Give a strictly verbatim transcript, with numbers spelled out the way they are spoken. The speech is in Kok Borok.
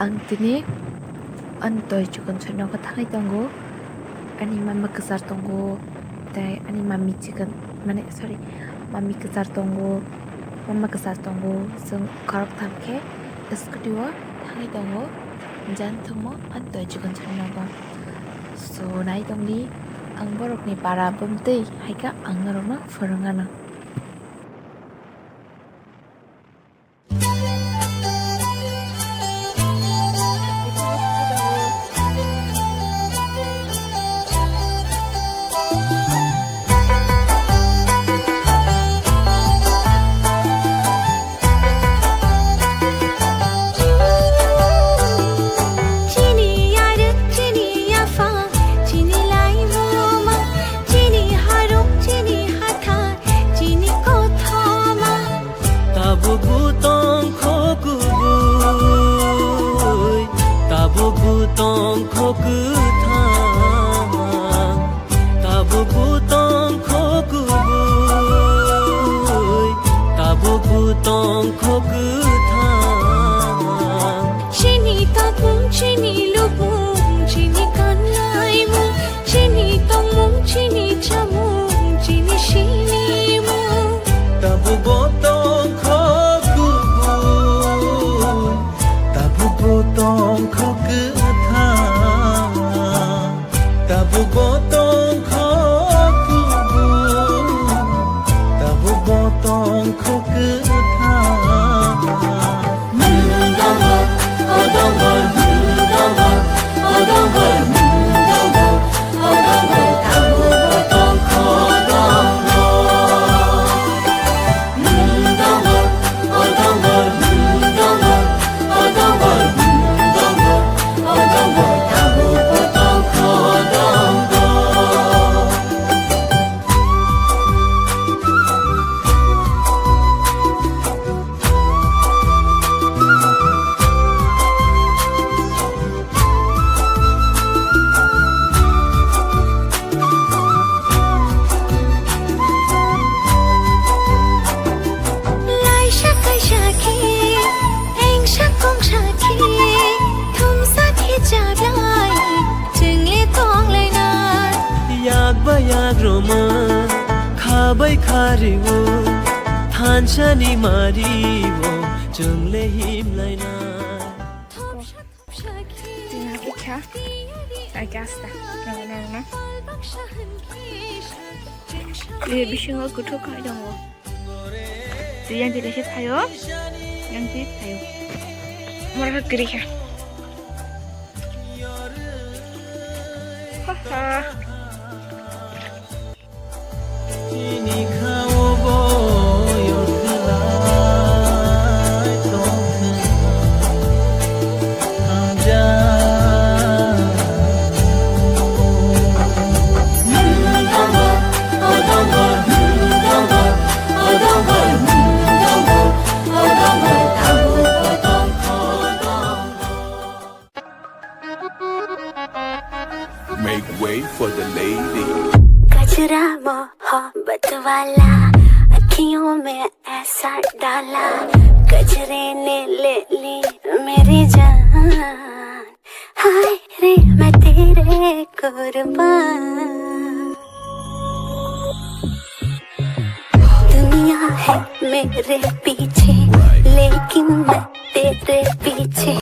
Ang tini ani toi chikon soi nogo thangwi tongo. Ani mama kwchar tongo, tei ani mami chikon, mane, sorry, mami kwchar tongo, mama kwchar tongo. Chwng khoroktham khe scooty o thangwi tongo, jani thwngmo ani toi chikon soi nogo. So, nai tongdi, ang borokni para bumtwi hai khe ang norokno phwrwng anw. Chini yarwk, chini yaphang, chini laimungma, chini harung, chini hathai, chini kothoma. Tabuk bo tongkho kubui, tabuk bo tongkho kwthang, tabuk bo tongkho kubui, tabuk bo tongkho kwthang. Chini tapung, chini lubung, chini kanlaimung, chini tongmung, chini chamung, chini sinimung. Tabuk bo tongkho kubui, tabuk bo tongkho kwthang, tabuk bo tongkho kubui, tabuk bo tongkho kwthang. Laisa kaisa khe, engsa kongsa khe, thumsa khe chablai, chwngle tonglainai. Yak bai yak rwma, kha bai kha rwo, thansa ni mari o, chwngle himlainai. Thumsa Chini hapikha, ai kasta, no, no, no. Ye bisingo kuthuk khai tongo. Tu yang tidak sih phayo, yang sih phayo. Mora kiri kha. Ha ha. Make way for the lady. गजरा मोहब्बत वाला, अखियों में ऐसा डाला, गजरे ने ले ली मेरी जान। हाय रे मैं तेरे कुर्बान। दुनिया है मेरे पीछे, लेकिन मैं तेरे पीछे।